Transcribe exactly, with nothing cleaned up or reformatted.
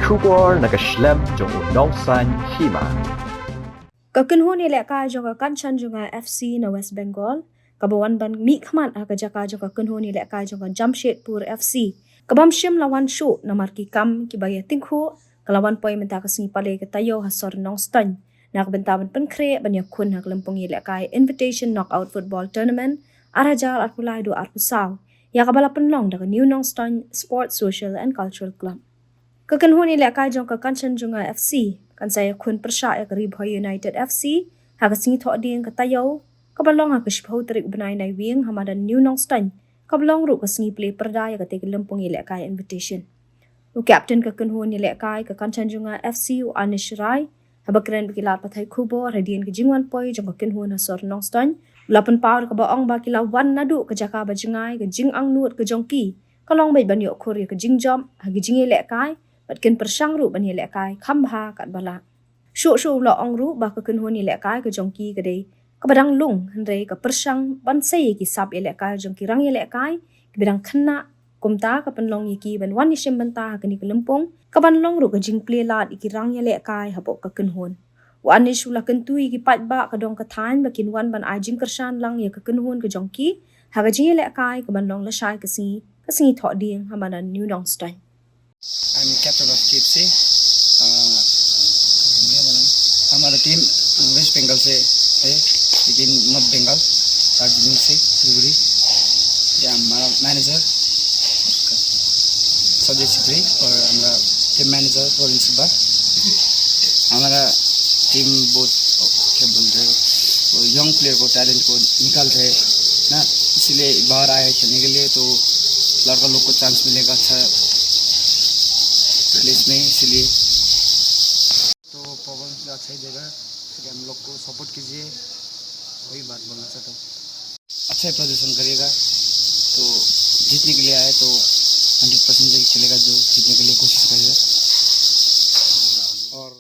Khubor na ka shlem jong u nongsan hima. Ka kynhun ïalehkai jong ka Kanchanjunga F C na West Bengal, kaba wan ban mih khmat ha ka jaka jong ka kynhun ïalehkai jong ka Jamshedpur F C, kaba ym shym la wan shuh namar ki kam kiba ïa tyngkhuh, ka la wan poi mynta ka sngi Palei ka taïew ha sor Nongstoiñ, na ka bynta ban pynkhreh ban ïakhun ha ka lympung ïalehkai Invitation Knockout Football Tournament ar hajar arphew lai haduh arphew saw, ïa kaba la pynlong da ka New Nongstoiñ Sports, Social and Cultural Club. Ka kynhun ïalehkai jong ka Kanchanjunga F C kan sa ïakhun pyrshah ïa ka Ri Bhoi United F C ha ka sngi Thohdieng ka taïew, kaba long ha ka shiphew tarik u bnai Naiwieng ha madan New Nongstoiñ, kaba long ruh ka sngi plie pyrda ïa katei ka lympung ïalehkai Invitation. U captain ka kynhun ïalehkai ka Kanchanjunga F C, u Anish Rai, haba kren bad ki lad pathai khubor hadien ka jingwan poi jong ka kynhun ha sor Nongstoiñ, u la pynpaw da kaba ong ba ki la wan naduh ka jaka ba jngai, ka jingangnud ka jong ki ka long beit ban ïoh khur ïa ka jingjop ha ka jingïalehkai, bad kin pyrshang ruh ban ïalehkai kham bha katba lah. Shuh shuh u la ong ruh ba ka kynhun ïalehkai ka jong ki ka dei kaba dang lung, hynrei ka pyrshang ban sei ïa ki sap ïalehkai jong ki rang ïalehkai kiba dang khynnah, kumta ka pynlong ïa ki ban wan ïashim bynta ha kane ka lympung, kaban long ruh ka jingplie lad ïa ki rang ïalehkai hapoh ka kynhun. U Anish u la kyntu ïa ki paidbah ka dong ka thaiñ ba kin wan ban ai jingkyrshan lang ïa ka kynhun ka jong ki ha ka jingïalehkai kaban long lashai ka sngi, ka sngi Thohdieng ha madan New Nongstoiñ. I'm captain of K F C. Uh, हमारा टीम वेस्ट बंगाल से है, लेकिन नॉर्थ बंगाल, दार्जिलिंग से, सिलीगुड़ी। ये हमारा मैनेजर, उसका संजय छेत्री, और हमारा टीम मैनेजर रोहिन सुब्बा। हमारा टीम बहुत, क्या बोलते हैं, वो यंग प्लेयर को, टैलेंट को निकाल रहे ना, इसीलिए बाहर आए खेलने के लिए, तो लड़का लोग को चांस मिलेगा अच्छा प्लेस में, इसीलिए। तो परफॉर्मेंस अच्छा ही देगा, इसलिए हम लोग को सपोर्ट कीजिए, वही बात बोलना चाहता हूँ। अच्छा ही प्रदर्शन करिएगा, तो जीतने के लिए आए तो हंड्रेड परसेंट खेलेगा, जो जीतने के लिए कोशिश करेगा। और